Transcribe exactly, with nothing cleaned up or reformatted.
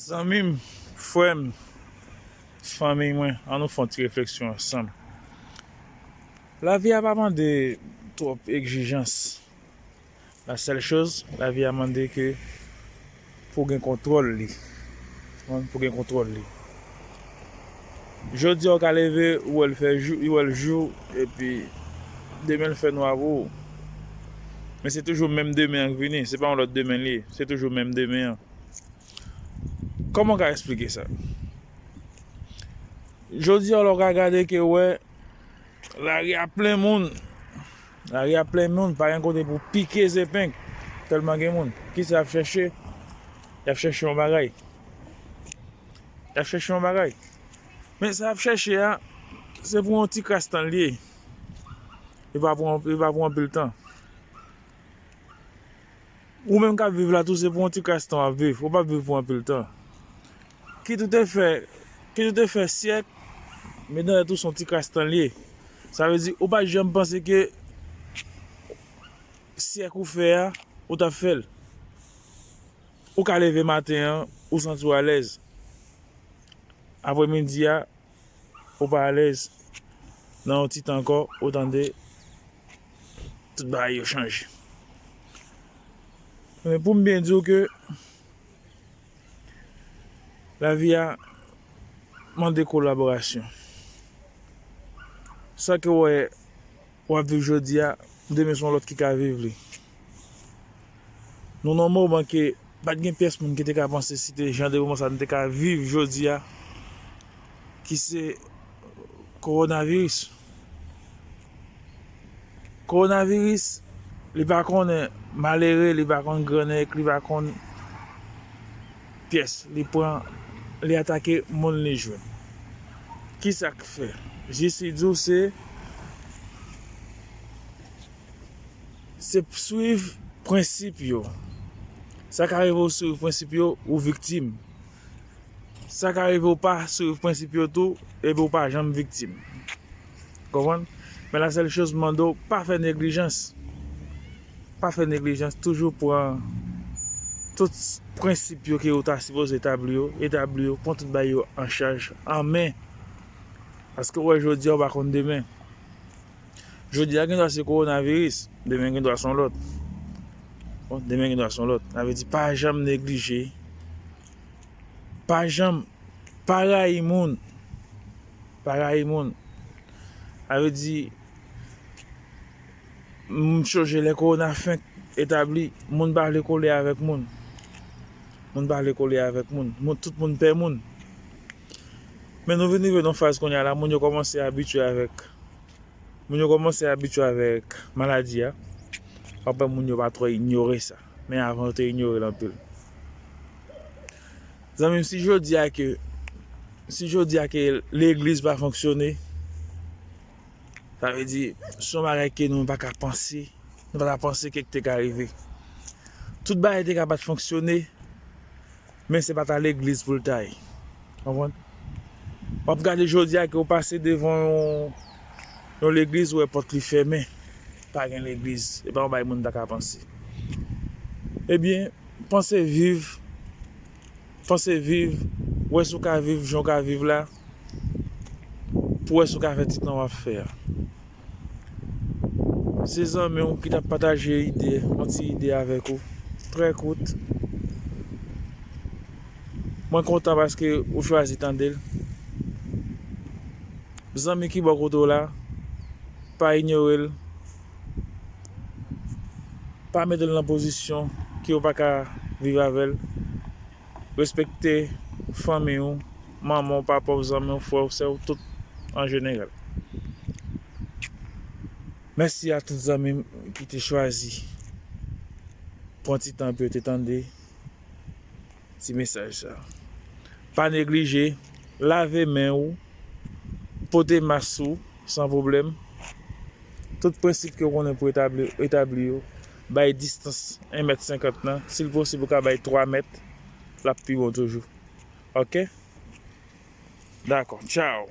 Zanmi m, frè m, fanmi mwen, ann nou fè yon ti refleksyon ansanm. Lavi a pa mande twòp egzijans. La sèl choz, lavi a mande ke pou gen kontwòl li. Pou gen kontwòl li. Jodi a ou ka leve, ou wè l fè jou, ou wè l jou, epi demen l fè nwa pou ou. Men se toujou menm demen an k vini, se pa yon lòt demen li ye, se toujou menm demen an. Kòman w ka eksplike sa? Jodi a, lè w ka gade ke w wè lari a plen moun, lari a plen moun, pa gen kote pou pike zepeng, tèlman gen moun. Kisa y ap chèche? Y ap chèche yon bagay. Y ap chèche yon bagay. Men sa y ap chèche a, se pou yon ti kras tan l ye. Li pa pou, li pa pou anpil tan. Ou menm k ap viv la tou, se pou yon ti kras tan w ap viv. Ou p ap viv pou anpil tan. Kit ou te fè, kit ou te fè syèk, men nan tèt ou se yon ti kras tan l ye. Sa vle di, ou pa janm panse ke syèk ou fè a, ou t ap fè l. Ou ka leve maten an, ou santi w alèz. Apremidi a, ou pa alèz. Nan yon ti tan ankò, ou tande tout bagay yo chanje. Men pou m byen di w ke lavi a mande kolaborasyon. Sa ke w wè w ap viv jodi a, demen se yon lòt ki ka viv li. Nou nan yon moman ke pa t gen pyès moun ki te ka panse si te jan de moman sa nou te ka viv jodi a, ki se kowonaviris. Kowonaviris, li pa konnen malere, li pa konn grannèg, li pa konn pyès. Li pran, li atake moun li jwenn. Kisa k fè? Jis li di w se, se swiv prensip yo. Sa ka rive w swiv prensip yo, ou viktim. Sa ka rive w pa swiv prensip yo tou, epi w pa janm viktim. Konprann? Men la sèl choz m mande w, pa fè neglijans. Pa fè neglijans, toujou pran tout prensip yo ke ou ta sipoze etabli yo, etabli yo, pran tout bagay yo an chaj, an men. Paske w wè jodi a, w pa konn demen. Jodi a gen dwa se kowonaviris, demen gen dwa se yon lòt. Bon, demen gen dwa se yon lòt. Sa vle di pa janm neglije. Pa janm, pa rayi moun. Pa rayi moun. Sa vle di, m sonje lè kowona fenk etabli, moun pa vle kole avèk moun. Moun pa vle kole avèk moun. Moun, tout moun pè moun. Men nou vin rive nan faz kounye a la, moun yo kòmanse abitye avèk Moun yo kòmanse abitye avèk maladi a. W ap wè moun yo pa twò inyore sa. Men avan yo te inyore l anpil. Zanmi m, si jodi a ke, si jodi a ke legliz pa fonksyone, sa vle di, se yon bagay ke nou pa ka panse, nou pa ta panse ke te ka rive. Tout bagay te ka pa t fonksyone, men se pa ta legliz pou l ta ye. Konprann? W ap gade jodi a ke w pase devan yon, yon legliz, ou wè pòt li fèmen. Pa gen legliz. Se pa yon bagay moun ta ka panse. Ebyen, panse viv. Panse viv. Wè si w ka viv jan w ka viv la. Pou wè si w ka fè ti tan w ap fè a. Se zanmi w ki t ap pataje ide, yon ti ide avèk ou. Trè kout. Mwen kontan paske ou chwazi tande l. Zanmi ki bò kote w la, pa inyore l. Pa mete l nan pozisyon ke w pa ka viv avè l. Respekte fanmi w, manman w, papa w, zanmi w, frè w, sè w, tout an jeneral. Mèsi a tout zanmi m ki te chwazi pran ti tan pou yo te tande ti mesaj sa. Pa neglije, lave men w, pote mas ou san pwoblèm. Tout prensip ke w konnen pou etabli, etabli yo. Bay distans en mèt senkant lan. Si l posib, ou ka bay twa mèt. L ap pi bon toujou. Oke? Dakò. Tchaw.